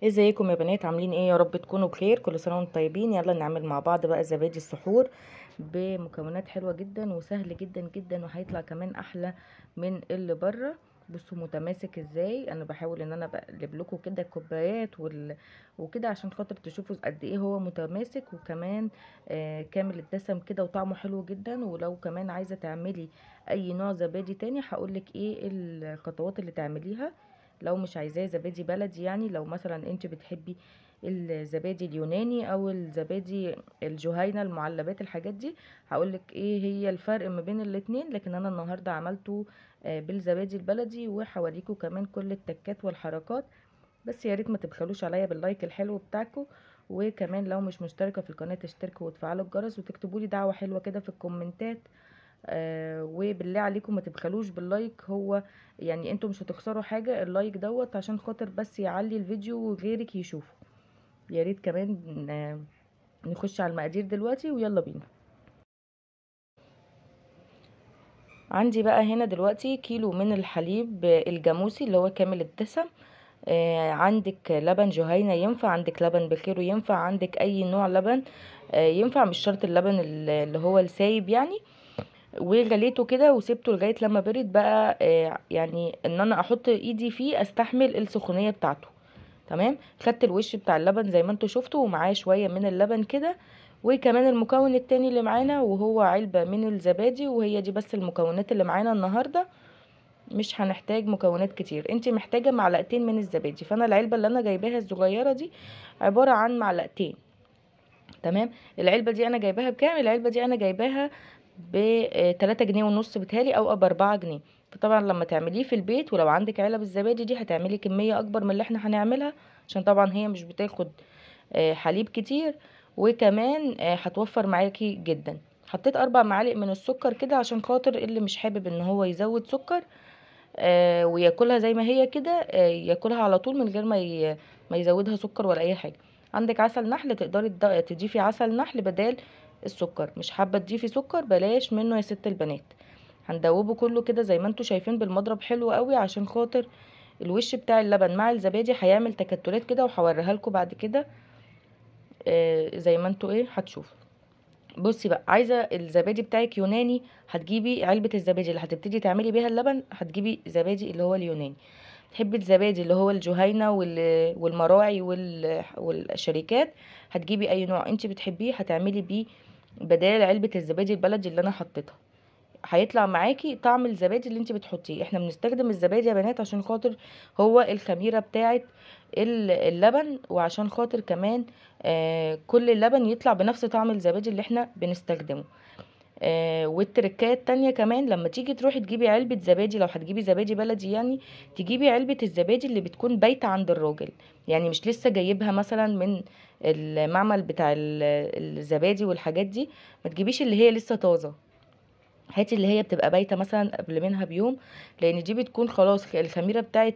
ازيكم يا بنات؟ عاملين ايه؟ يا رب تكونوا بخير. كل سنة وانتم طيبين. يلا نعمل مع بعض بقى زبادي السحور بمكونات حلوة جدا وسهل جدا جدا، وهيطلع كمان احلى من اللي بره. بصوا متماسك ازاي. انا بحاول ان انا بقلب لكم كده الكوبايات وكده عشان خاطر تشوفوا قد ايه هو متماسك، وكمان كامل الدسم كده وطعمه حلو جدا. ولو كمان عايزه تعملي اي نوع زبادي تاني هقولك ايه الخطوات اللي تعمليها. لو مش عايزاه زبادي بلدي، يعني لو مثلا انت بتحبي الزبادي اليوناني او الزبادي الجهينة المعلبات الحاجات دي، هقولك ايه هي الفرق ما بين الاتنين. لكن انا النهارده عملته بالزبادي البلدي، وهوريكم كمان كل التكات والحركات. بس يا ريت ما تبخلوش عليا بال like الحلو بتاعكم، وكمان لو مش مشتركة في القناة تشتركوا وتفعلوا الجرس وتكتبوا لي دعوه حلوة كده في الكومنتات. وبالله عليكم ما تبخلوش بال like، هو يعني انتوا مش هتخسروا حاجة ال like دوت عشان خاطر بس يعلي الفيديو وغيرك يشوفه. يا ريت كمان نخش على المقادير دلوقتي، ويلا بينا. عندي بقى هنا دلوقتي كيلو من الحليب الجاموسي اللي هو كامل الدسم. عندك لبن جهينة ينفع، عندك لبن بخيرو ينفع، عندك اي نوع لبن ينفع، مش شرط اللبن اللي هو السايب يعني. وغليته كده وسبته لغاية لما برد بقى، يعني ان انا احط ايدي فيه استحمل السخونيه بتاعته. تمام. خدت الوش بتاع اللبن زي ما انتوا شفتوا، ومعاه شوية من اللبن كده، وكمان المكون التاني اللي معانا وهو علبة من الزبادي. وهي دي بس المكونات اللي معانا النهارده، مش هنحتاج مكونات كتير. انت محتاجه معلقتين من الزبادي، فانا العلبة اللي انا جايباها الصغيرة دي عبارة عن معلقتين. تمام. العلبة دي انا جايباها بكام؟ العلبة دي انا جايباها ب3.5 جنيه بتهالي، او ب4 جنيه. فطبعا لما تعمليه في البيت ولو عندك علب الزبادي دي هتعملي كمية اكبر من اللي احنا هنعملها، عشان طبعا هي مش بتاخد حليب كتير، وكمان هتوفر معاكي جدا. حطيت 4 معالق من السكر كده عشان خاطر اللي مش حابب ان هو يزود سكر وياكلها زي ما هي كده، ياكلها على طول من غير ما يزودها سكر ولا اي حاجة. عندك عسل نحل تقدري تضيفي عسل نحل بدال السكر، مش حابة تضيفي سكر بلاش منه يا ست البنات. هندوبه كله كده زي ما انتوا شايفين بالمضرب حلو قوي، عشان خاطر الوش بتاع اللبن مع الزبادي هيعمل تكتلات كده، وهوريها لكم بعد كده زي ما انتوا ايه هتشوفوا. بصي بقى، عايزه الزبادي بتاعك يوناني، هتجيبي علبة الزبادي اللي هتبتدي تعملي بيها اللبن، هتجيبي زبادي اللي هو اليوناني. تحبي الزبادي اللي هو الجهينة والمراعي والشركات، هتجيبي اي نوع انت بتحبيه هتعملي بيه بدال علبة الزبادي البلدي اللي انا حطيتها. هيطلع معاكي طعم الزبادي اللي انت بتحطيه. احنا بنستخدم الزبادي يا بنات عشان خاطر هو الخميره بتاعه اللبن، وعشان خاطر كمان كل اللبن يطلع بنفس طعم الزبادي اللي احنا بنستخدمه. والتركات التانية كمان، لما تيجي تروحي تجيبي علبة زبادي، لو هتجيبي زبادي بلدي يعني تجيبي علبة الزبادي اللي بتكون بايتة عند الراجل، يعني مش لسه جايبها مثلا من المعمل بتاع الزبادي والحاجات دي. ما تجيبيش اللي هي لسه طازة، هاتي اللي هي بتبقى بايتة مثلا قبل منها بيوم، لان دي بتكون خلاص الخميرة بتاعت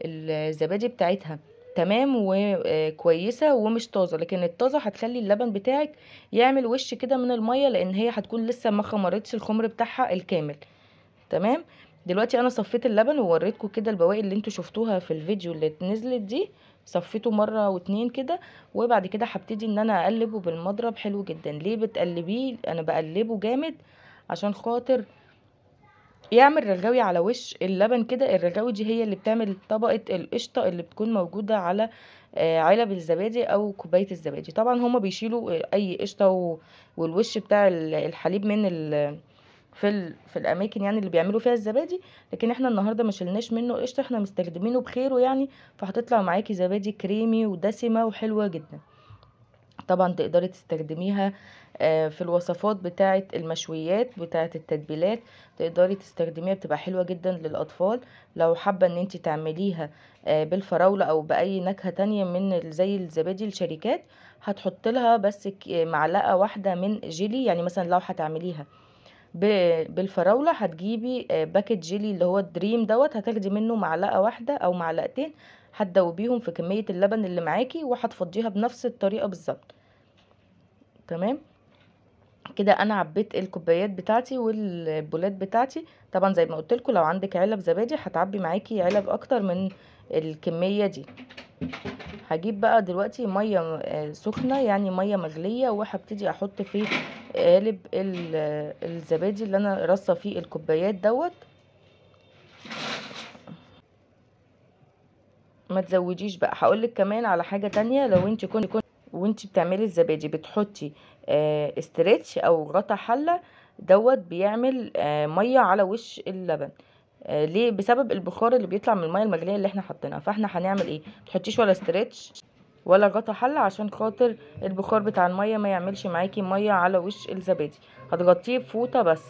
الزبادي بتاعتها تمام وكويسة ومش طازة. لكن الطازه هتخلي اللبن بتاعك يعمل وش كده من المية، لان هي هتكون لسه ما خمرتش الخمر بتاعها الكامل. تمام. دلوقتي انا صفيت اللبن ووريتكم كده البواقي اللي انتوا شفتوها في الفيديو اللي نزلت دي، صفيته مرة واتنين كده. وبعد كده هبتدي ان انا اقلبه بالمضرب حلو جدا. ليه بتقلبيه؟ انا بقلبه جامد عشان خاطر يعمل رغاوي على وش اللبن كده. الرغاوي دي هي اللي بتعمل طبقة القشطة اللي بتكون موجودة على علب الزبادي او كوباية الزبادي. طبعا هما بيشيلوا اي قشطة والوش بتاع الحليب من في الاماكن يعني اللي بيعملوا فيها الزبادي، لكن احنا النهارده ما شلناش منه قشطة، احنا مستخدمينه بخيره يعني. فهتطلع معاكي زبادي كريمي ودسمة وحلوة جدا. طبعا تقدري تستخدميها في الوصفات بتاعه المشويات بتاعه التتبيلات، تقدري تستخدميها، بتبقى حلوة جدا للاطفال. لو حابة ان انت تعمليها بالفراوله او باي نكهة تانية من زي الزبادي الشركات، هتحط لها بس معلقه واحدة من جيلي. يعني مثلا لو هتعمليها بالفراوله هتجيبي packet جيلي اللي هو الدريم دوت، هتاخدي منه معلقه واحدة او معلقتين، هتدوبيهم في كمية اللبن اللي معاكي وهتفضيها بنفس الطريقة بالظبط. تمام كده انا عبيت الكوبايات بتاعتي والبولات بتاعتي. طبعا زي ما قلت لكم لو عندك علب زبادي هتعبي معاكي علب اكتر من الكمية دي. هجيب بقى دلوقتي مية سخنة، يعني مية مغليه، وهبتدي احط في قالب الزبادي اللي انا رصه فيه الكوبايات دوت. ما تزوديش بقى. هقولك كمان على حاجة تانية، لو انت كنت وانت بتعملي الزبادي بتحطي stretch او غطا حله دوت، بيعمل مية على وش اللبن. ليه؟ بسبب البخار اللي بيطلع من المية المغليه اللي احنا حاطينها. فاحنا هنعمل ايه؟ ما تحطيش ولا stretch ولا غطا حله عشان خاطر البخار بتاع المية ما يعملش معاكي مية على وش الزبادي. هتغطيه بفوطه بس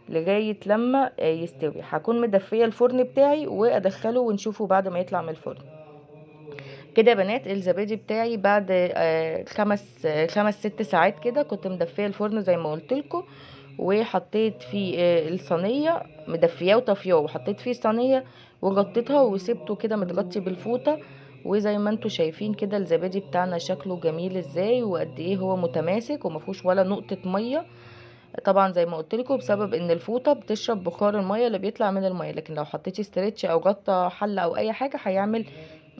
لغاية لما يستوي. هكون مدفيه الفرن بتاعي وادخله ونشوفه بعد ما يطلع من الفرن. كده يا بنات الزبادي بتاعي بعد 5 6 ساعات كده، كنت مدفيه الفرن زي ما قلت لكم، وحطيت فيه الصينية مدفياه وطافياه، وحطيت فيه الصينية وغطيتها وسبته كده متغطي بالفوطه. وزي ما انتم شايفين كده الزبادي بتاعنا شكله جميل ازاي، وقد ايه هو متماسك ومفيهوش ولا نقطة مية. طبعا زي ما قلت لكم بسبب ان الفوطه بتشرب بخار المية اللي بيطلع من المية، لكن لو حطيتي stretch او غطا حله او اي حاجة هيعمل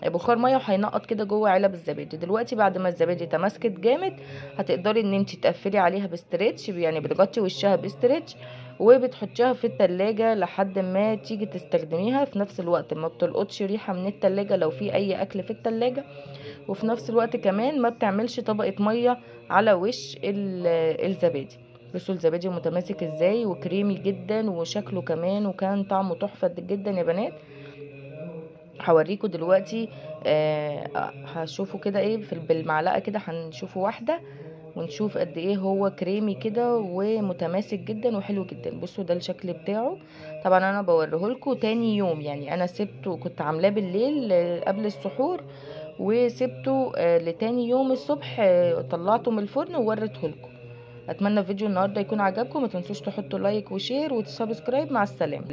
بخار مية وهينقط كده جوه علب الزبادي. دلوقتي بعد ما الزبادي تماسكت جامد، هتقدري ان انت تقفلي عليها ب stretch، يعني بتغطي وشها ب stretch وبتحطيها في التلاجة لحد ما تيجي تستخدميها. في نفس الوقت ما بتلقطش ريحه من التلاجة لو في اي اكل في التلاجة، وفي نفس الوقت كمان ما بتعملش طبقه مية على وش الزبادي. بصوا الزبادي متماسك ازاي وكريمي جدا، وشكله كمان وكان طعمه تحفة جدا يا بنات. هوريكم دلوقتي هشوفوا كده ايه بالمعلقه كده، هنشوفه واحدة ونشوف قد ايه هو كريمي كده ومتماسك جدا وحلو جدا. بصوا ده الشكل بتاعه. طبعا انا بوريهولكم تاني يوم، يعني انا سبته كنت عاملاه بالليل قبل السحور، وسبته لتاني يوم الصبح، طلعته من الفرن ووريتهولكم. اتمنى فيديو النهارده يكون عجبكم، ما تنسوش تحطوا like و share و subscribe. مع السلامة.